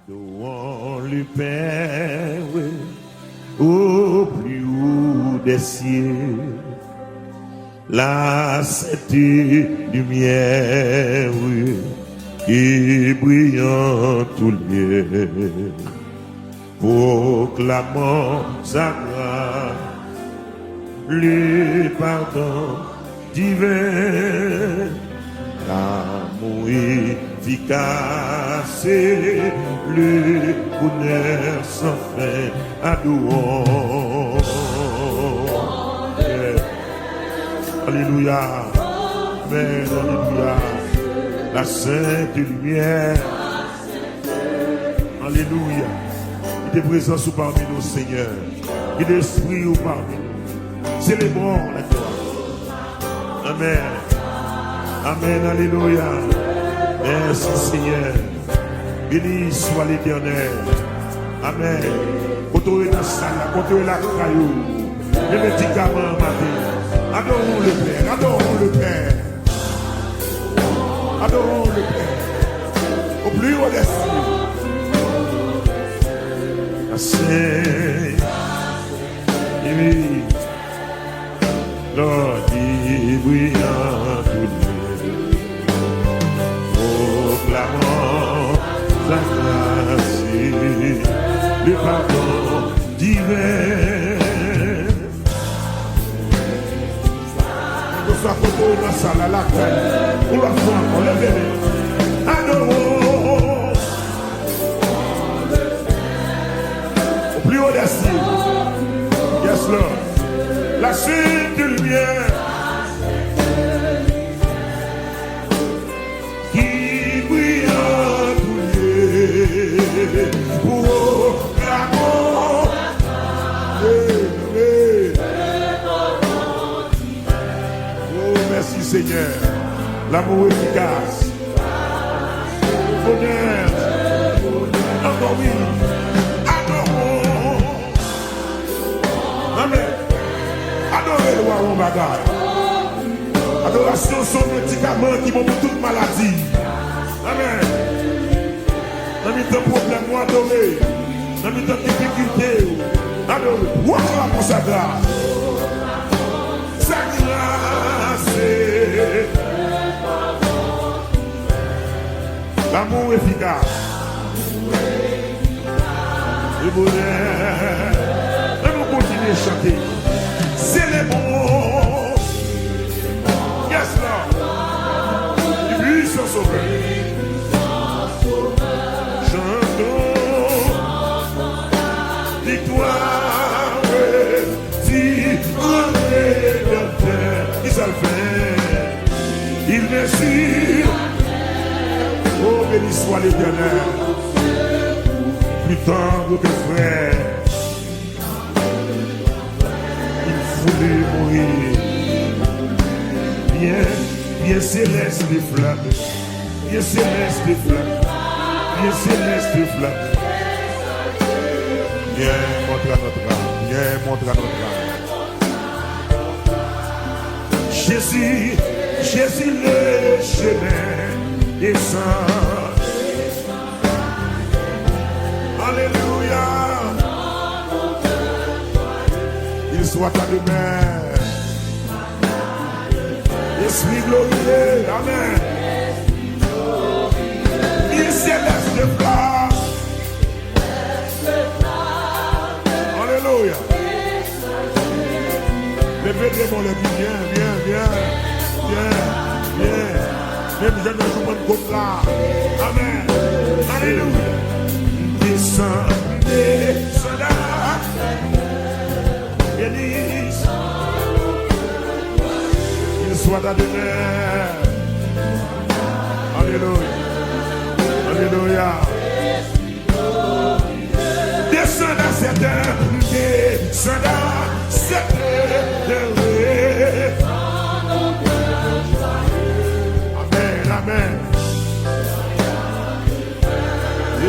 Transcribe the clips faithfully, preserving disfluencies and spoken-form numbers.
Adorons le Père au plus haut des cieux, la sainte lumière qui brille en tout lieu. Proclamons sa grâce, le pardon divin, l'amour efficace, le bonheur sans fin. Adorons. Alléluia. Amen. Alléluia. La sainte lumière. Alelouya. Kite prezans ou pami nou, Senyè. Kite Lespri ou pami nou. Selebrons la gloire. Amen. Amen. Alelouya. Mèsi, Senyè. Beni swa Letènèl. Amen. Kote w ye nan sal la, kote w ye lakay ou. Leve ti gaman an maten. Adorons le Père, adorons le Père. Adorons le Père au plus haut des cieux. Assez. Oui. Lord, il brille en tout lieu. Proclamons sa grâce, le pardon divin. Kèlkeswa kote w nan sal la, lakay, yon lòt fwa ankò, leve men. Adorons au plus haut des cieux. Yes, Lord. La sainte lumière qui brille en tout lieu. Proclamons. Amen. Oh, mèsi, Senyè. L'amour efficace. Bonè. Ankò, wi. Adorons. Amen. Adore l, w a wè yon bagay. Adorasyon se yon medikaman ki bon pou tout maladi. Amen. Nan mitan pwoblèm ou, adore. Nan mitan difikilte ou, adore. Pwoklame sa gras. Sa gras. L'amour efficace. Le bonheur. Ann nou kontinye chante. Selebrons. Yes, Lord. Puissant Sauveur. Chantons victoire. Di, Rédempteur, ki sa l fè? Il vencit. Oh, béni soit l'Éternel. Plus tendre que frère, il voulait mourir. Bien, bien céleste flamme. Bien céleste flamme. Bien céleste flamme. Bien montre à notre âme. Bien montre à notre âme. Jésus, Jésus le chemin descend. Alléluia. Il soit ta demeure. Espri gloriye, amen. Li selès de fwa. Alelouya. Leve de men w, di, byen, byen, byen, byen, byen. Menm jan nou jwe Pannkot la. Amen. Alelouya. Desann, desann. Béni. Il soit ta demeure. Alelouya. Alelouya. Desann a sèt è. Desann a sèt è. Amen, amen.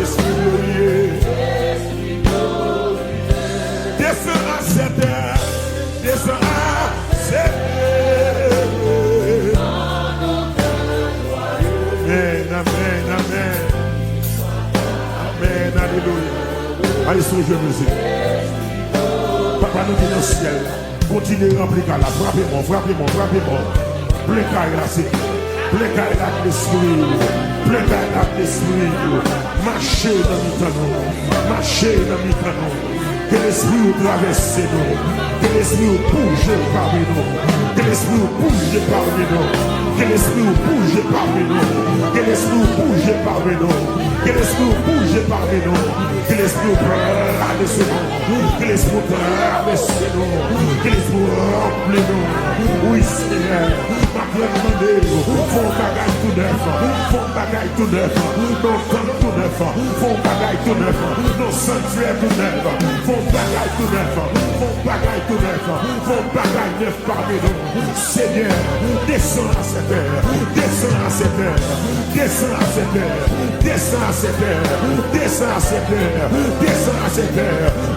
Espri gloriye. Desann a sèt è. Desann a sèt è. Amen, amen, amen. Amen, Alelouya. Ay, sonje mizik. Papa nou ki nan syèl la, kontinye ranpli kay la. Frape mò, frape mò, frape mò. Plen kay la, Senyè. Plen kay la ak lespri w. Plen kay la ak lespri w. Mache nan mitan nou. Mache nan mitan nou. Ke lespri w travèse nou. Ke lespri w bouje pami nou. Ke lespri w bouje pami nou. Ke lespri w bouje pami nou. Ke lespri w bouje pami nou. Ke lespri w bouje pami nou. Ke lespri w travèse nou. Ke lespri w travèse nou. Ke lespri w ranpli nou. Wi, Senyè. M ap mande w, fè yon bagay tou nèf. Fè yon bagay tou nèf. Nan tanp tou nèf. Fè yon bagay tou nèf. Nan santyè tou nèf. Fè yon bagay tou nèf. Fè yon bagay tou nèf. Fè yon bagay nèf pami nou. Senyè, desann a sèt è. Desann a sèt è. Desann a sèt è. Desann a sèt è. Desann a sèt è. Desann a sèt è.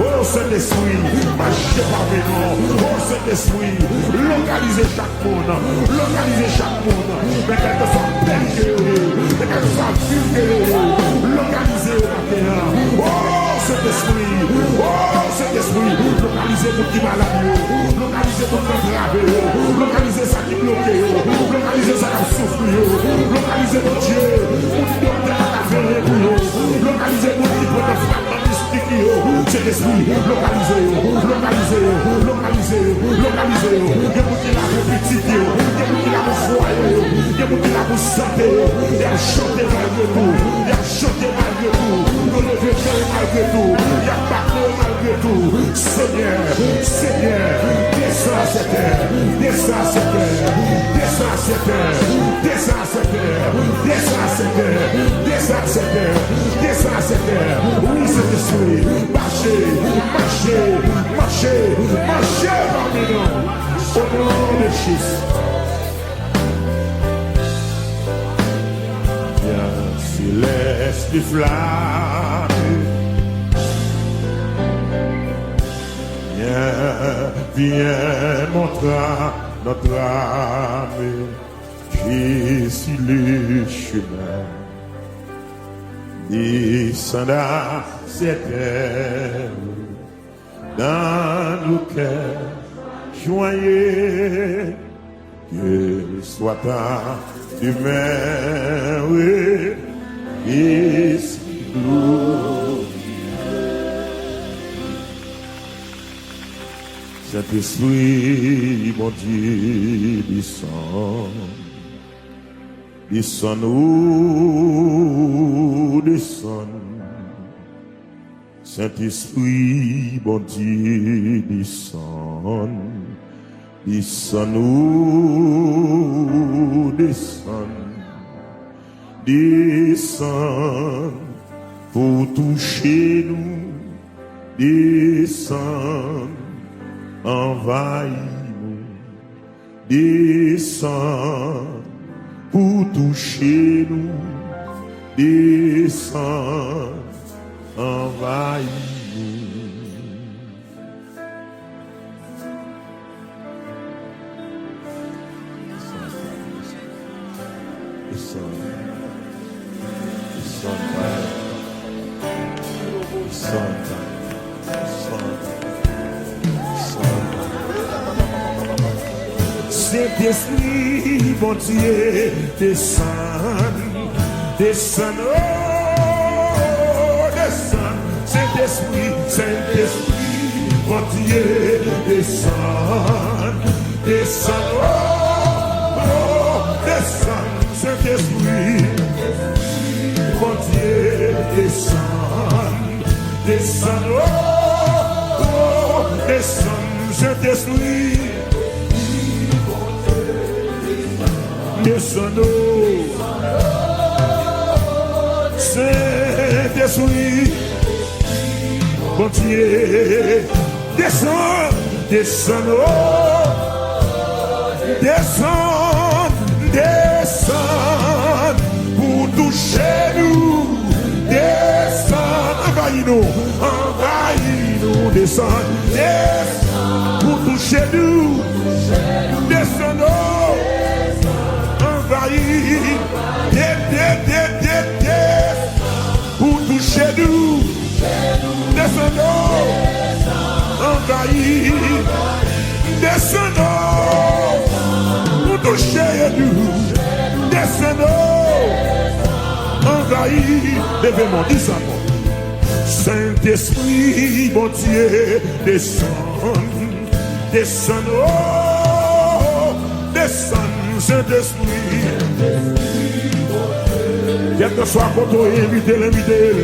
O Sentespri, mache pami nou. O Sentespri, lokalize chak moun. Lokalize chak moun. Men kèlkeswa peyi ke yo ye. Men kèlkeswa vil ke yo ye. Lokalize yo maten an. O Sentespri. O Sentespri. Lokalize moun ki malad yo. Lokalize moun k antrave yo. Lokalize sa ki bloke yo. Lokalize sa k ap soufri yo. Lokalize, Bondye, moun ki doktè pa ka fè anyen pou yo. Lokalize moun ki pran nan frap, nan mistik yo. Sentespri, lokalize yo. Lokalize yo. Lokalize yo. Lokalize yo. Gen moun ki la pou pitit yo. Gen moun ki la pou fwaye yo. Gen moun ki la pou sante yo. Y ap chante malgre tou. Y ap chante malgre tou. Yo leve men yo malgre tou. Y ap bat men yo malgre tou. Senyè, Senyè, desann a sèt è. Desann a sèt è. Desann a sèt è. Desann a sèt è. Desann a sèt è. Desann a sèt è. Desann a sèt è. Wi, Sentespri, mache, mache, mache, mache pami nou. O non de Jezi. Viens, si l'Esprit flamme. Viens, viens, montre notre âme Jésus le chemin. Descends à cette heure dans nos cœurs joyeux, que soit ta demeure, Esprit glorieux. Sentespri Bondye, desann, desann, o, desann. Sentespri Bondye, desann, desann, o, desann, desann pou touche nou, desann, anvayi nou. Desann pou touche nou. Desann, anvayi nou. Desann. Desann, Pè. Desann, Pè. Desann. Sentespri Bondye, desann, desann, o, desann. Sentespri, Sentespri Bondye, desann, desann, o, o, desann. Sentespri Bondye, desann, desann, o, o, desann, Sentespri. Desann, o, Sentespri Bondye. Desann, desann, o, desann, desann pou touche nou. Desann, anvayi nou, anvayi nou. Desann, desann pou touche nou. Desann, o, anvayi. De, de, de, de, de, pou Touche nou. Desann nou. Anvayi. Desann nou. Pou touche nou. Desann nou. Anvayi. Leve men w, di sa ankò. Sentespri Bondye, desann. Desann, oh, desann, Sentespri. Kèlkeswa kote w ye, envite l, envite l.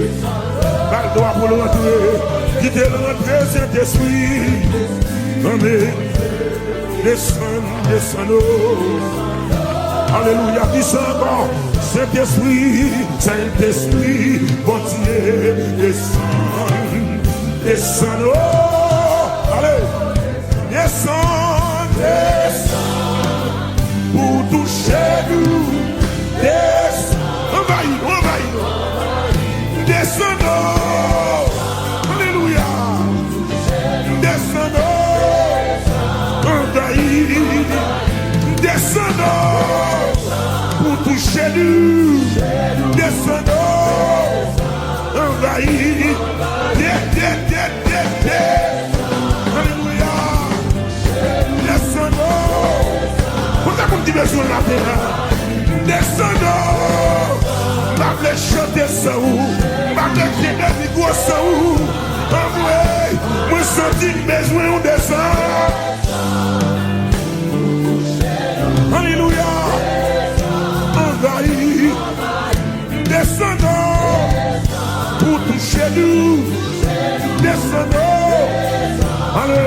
Ba l dwa pou l rantre. Kite l rantre, Sentespri. Amèn. Desann, desann, oh. Alelouya. Ki sa ankò? Sentespri, Sentespri, Bondye, desann, desann, oh. Ale. Desann, desann, pou touche nou. Desann, anvayi nou, anvayi nou. Desann, oh. Alelouya. Desann, oh. Anvayi. Desann, oh. Pou touche nou. Desann, oh. Anvayi. De, de, de, de, de. Alelouya. Desann, oh. Kote moun ki bezwen l maten an? Desann, oh. M pa vle chante san ou. M pa vle kenbe mikwo san ou. Anmwey, mwen santi m bezwen w desann. Alelouya. Anvayi. Desann, oh. Pou touche nou. Desann, oh. Ale.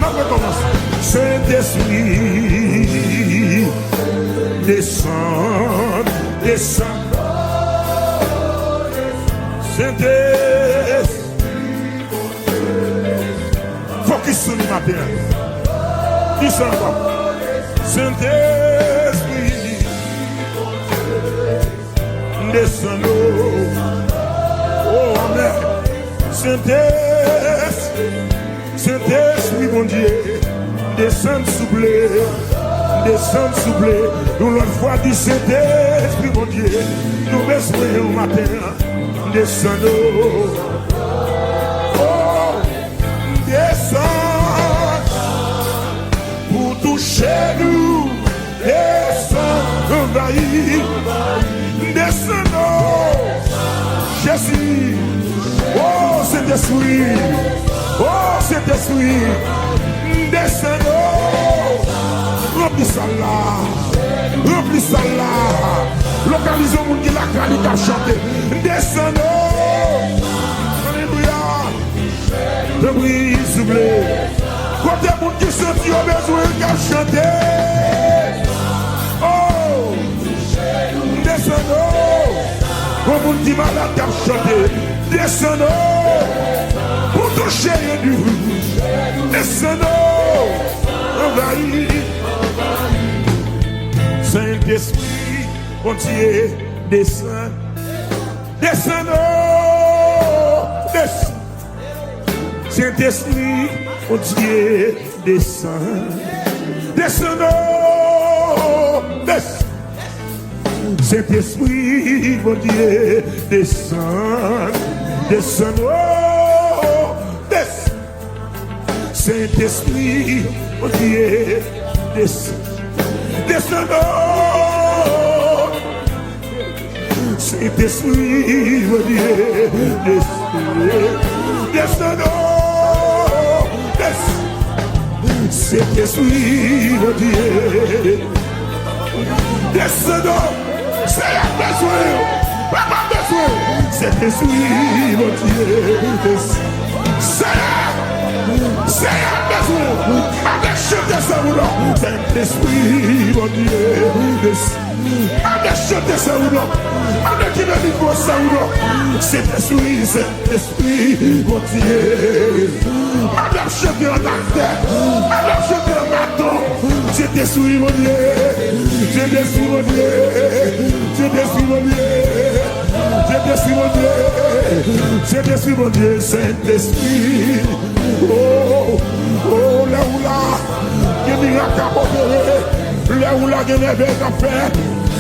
N ap rekòmanse. Sentespri, desann, desann. Sentespri. Fokis sou li maten an. Di sa ankò. Sentespri, desann, oh. Oh, amèn. Sentespri, Sentespri Bondye, desann souple, desann souple. Yon lòt fwa, di, Sentespri Bondye, nou bezwen w maten an. Desann, oh, oh, desann pou touche nou. Desann, anvayi. Desann, oh, Jezi. Oh, Sentespri. Oh, Sentespri. Desann, oh. Ranpli sal la. Ranpli sal la. Lokalize yon moun ki lakay li k ap chante. Desann, oh. Alelouya. Tanpri, souple. Kote moun ki santi yo bezwen k ap chante? Oh! Desann, oh! Gon moun ki malad k ap chante. Desann, oh! Pou touche Edi. Desann, oh! Anvayi. Sentespri Bondye, desann. Desann, oh! Desann. Sentespri Bondye, desann. Desann, oh, desann. Sentespri Bondye, desann. Desann, oh, desann. Sentespri Bondye, desann. Desann, oh. Sentespri Bondye, desann, desann, oh, desann. Sentespri Bondye, desann, oh. Seyè bezwen w, papa bezwen w. Sentespri Bondye, desann. Seyè, Seyè bezwen w. Pa vle chante san ou non. Sentespri Bondye, desann. Pa vle chante san ou non. Pa vle kenbe mikwo san ou non. Sentespri, Sentespri Bondye. Pa vle ap chante an aktè. Pa vle ap chante an maton. Sentespri Bondye. Sentespri Bondye. Sentespri Bondye. Sentespri Bondye. Sentespri Bondye. Sentespri. Oh, oh, lè ou la, gen mirak k ap opere. Lè ou la, gen mèvèy k ap fèt.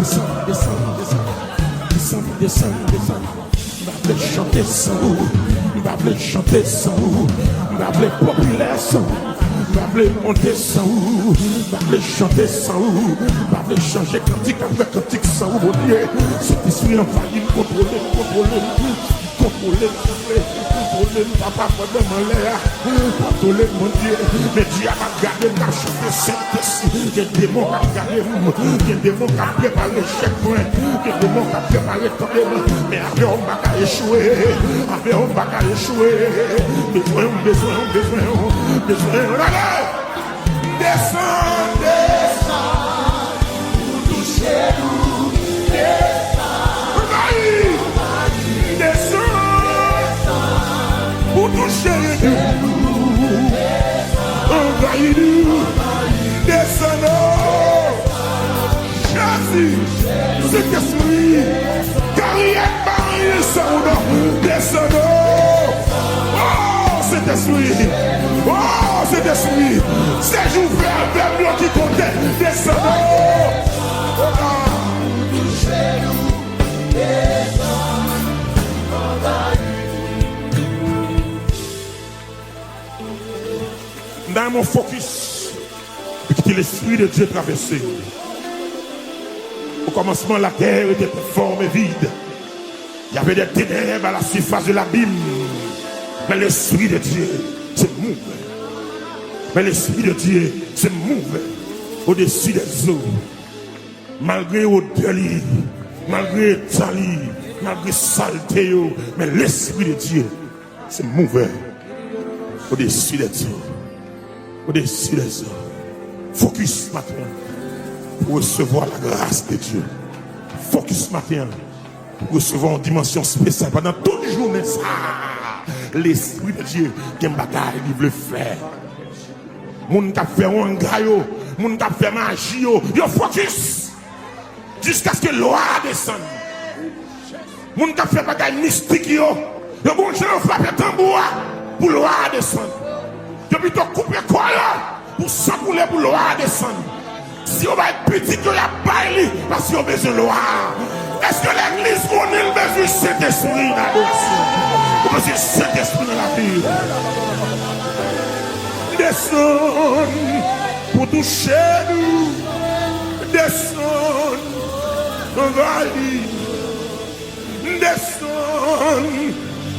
desann, desann, desann. Desann, desann, desann. M pa vle chante san ou. M pa vle chante san ou. M pa vle popilè san ou. M pa vle monte san ou. M pa vle chante san ou. M pa vle chanje kantik apre kantik san ou, Bondye. Sentespri anvayi m, kontwole m, kontwole m. Kontwole m, kontwole m, papa, pandan m anlè a. Kontwole m, Bondye. Men dyab ap gade m, k ap chante Sentespri. Gen demon k ap gade m. Gen demon k ap prepare echèk mwen. Gen demon k ap prepare tonbe m. Men avè w, m pa ka echwe. Avè w, m pa ka echwe. Bezwen w, bezwen w, bezwen w, bezwen w. Rale! Desann, desann, pou touche nou. Desann, anvayi. Desann, pou touche nou. Anvayi nou. Desann, oh. Jezi, Sentespri, karyè pa anyen san ou non. Desann, oh. Oh, Sentespri. Oh, Sentespri. Sejou fè avè m yo ki kote. Desann, oh. Oh, ah. M ta renmen w fokis. Li kite Lespri de Dye travèse. Au commencement, la terre était informe et vide. Il y avait des ténèbres à la surface de l'abîme. Mais l'Esprit de Dieu se mouvait. Mais l'Esprit de Dieu se mouvait au-dessus des eaux. Malgre odè li, malgre eta li, malgre salte yo, men Lespri de Dye se mouvè odesi dè dye, odesi dè zòn. Fokis maten an pou resevwa la gras de Dye. Fokis maten an pou resevwa yon dimansyon espesyal pandan tout jounen sa a. Lespri de Dye gen bagay li vle fè. Moun k ap fè wanga yo, moun k ap fè maji yo, yo fokis jiskaske lwa a desann. Moun k ap fè bagay mistik yo, yo gon jan yo frape tanbou a pou lwa a desann. Yo pito koupe kò yo pou san koule pou lwa a desann. Si yo bay pitit yo, y ap bay li paske yo bezwen lwa a. Èske legliz konnen l bezwen Sentespri nan adorasyon? Ou bezwen Sentespri nan lavi w? Desann pou touche nou. Desann, anvayi. Desann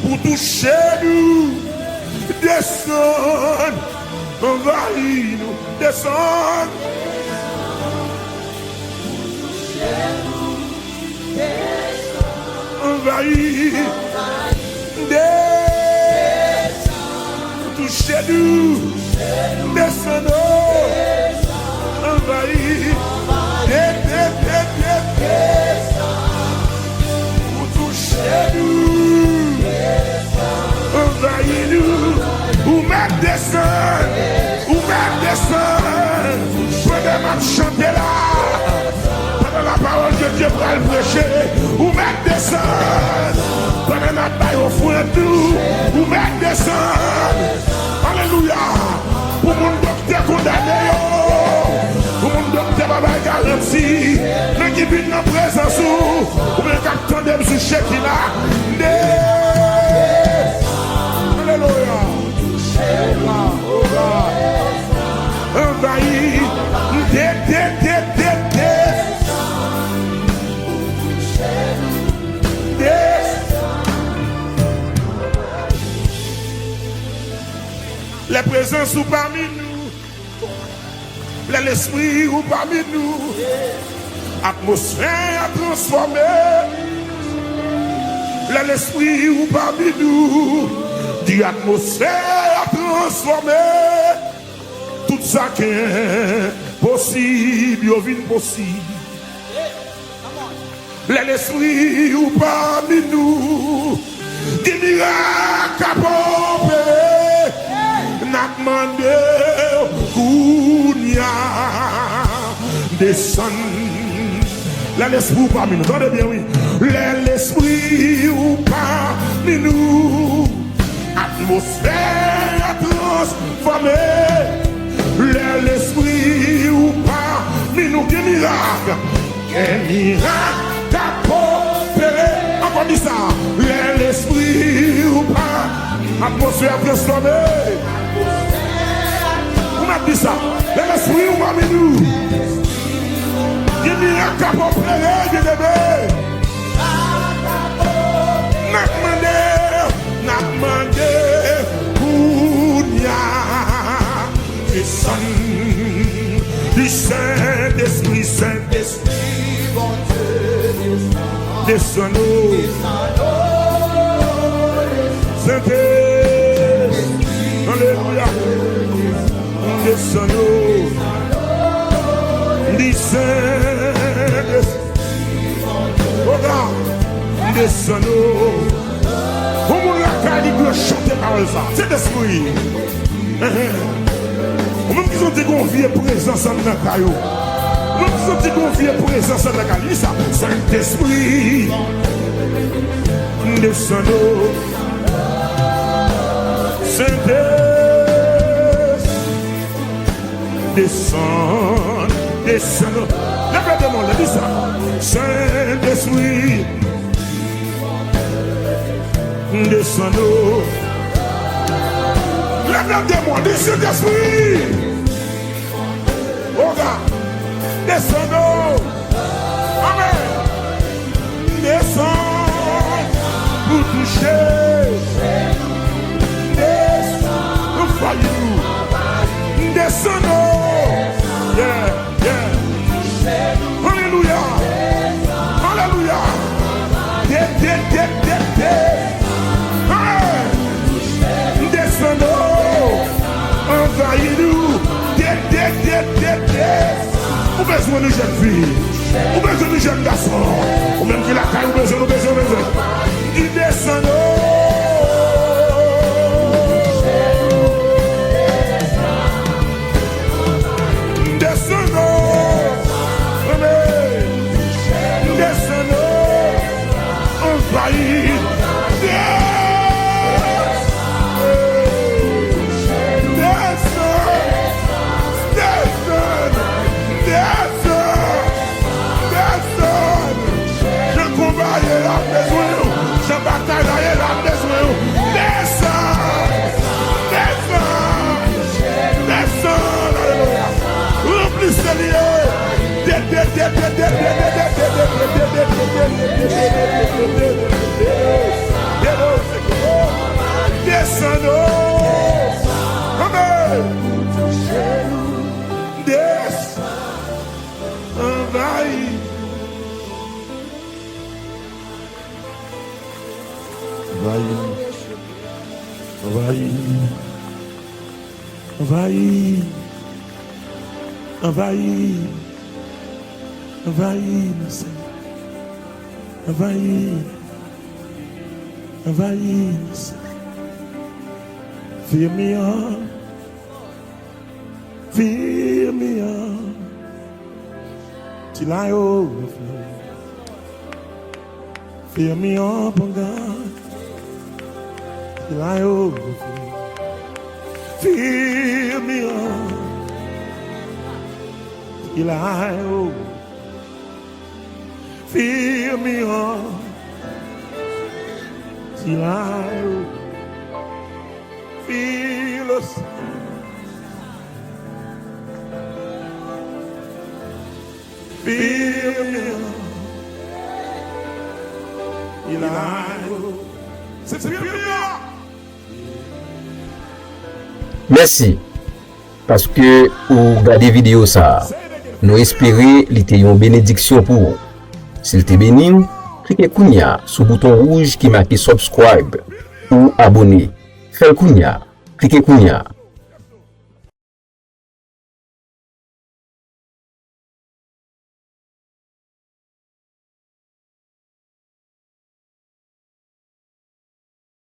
pou touche nou. Desann, anvayi nou. Desann. Anvayi. Desann. Touche nou. Desann, oh. Anvayi. De, de, de, de, de. Pou touche nou. Al preche, ou mèt desann. Pandan n ap bay ofrann nou, ou mèt desann. Alelouya. Pou moun doktè kondane yo, pou moun doktè pa bay garanti, men ki vin nan prezans ou, ou menm k ap tande m sou cheki la, de-, alelouya. Ola, ola. Anvayi, de, de, de, de, de. Lè prezans ou pami nou, lè lespri ou pami nou, atmosfè a transfòme. Lè lespri ou pami nou, di atmosfè a transfòme. Tout sa k enposib, yo vin posib. Lè lespri ou pami nou, gen mirak k ap opere. N ap mande w kounye a, desann. Lè lespri ou pami nou, tande byen, wi. Lè lespri ou pami nou, atmosfè a transfòme. Lè lespri ou pami nou, gen mirak. Gen mirak k ap opere. Ankò di sa. Lè lespri ou pa, atmosfè a transfòme. Ou mèt di sa. Lè lespri ou pami nou, gen mirak k ap opere, byeneme. N ap mande, n ap mande, kounye a. Desann, di Sentespri, Sentespri, Bondye, desann, desann, o. Sentespri, alelouya, desann, o. Di Sentespri, o God, desann, o. Yon moun lakay li dwe chante pawòl sa. Sentespri. Ou menm ki santi gon vye prezans anndan kay ou. Ou menm ki santi gon vye prezans anndan kay ou. Li sa, Sentespri, desann, o. Sentespri, desann, desann, o. Leve de mwen, di sa. Sentespri, desann, o. Leve de mwen, di Sentespri. O God, desann, o. Amèn. Desann pou touche. Desann pou fayou. Desann, o. Yeah, yeah. Alelouya. Alelouya. De, de, de, de, de. Hey! Desann, o. Anvayi nou. De, de, de, de, de. Ou bezwen nou, jèn fi? Ou bezwen nou, jèn gason? Ou menm ki lakay, ou bezwen, ou bezwen, ou bezwen. Li desann, o. Desann, o. Amèn. Desann, o. Anvayi. Desann. Desann. Desann. Desann. Desann. Jan konba ye la, m bezwen ou. Jan batay la ye la, m bezwen ou. Desann. Desann. Desann. Alelouya. Ranpli Senyè. De, de, de, de. Desann, o. Amèn. Desann. Anvayi. Anvayi. Anvayi. Anvayi. Anvayi. Anvayi nou, Senyè. Anvayi. Anvayi nou, Senyè. Fill me up. Fill me up. Till I overflow. Fill me up, oh God. Till I overflow. Fill me up. Till I overflow. Fill me up. Till I overflow. Fill us. Fill me up. Till I overflow. Say, fill me up. Mèsi paske ou gade videyo sa a. Nou espere li te yon benediksyon pou ou. Si l te beni w, klike kounye a sou bouton wouj ki make subscribe ou abone. Fè l kounye a. Klike kounye a.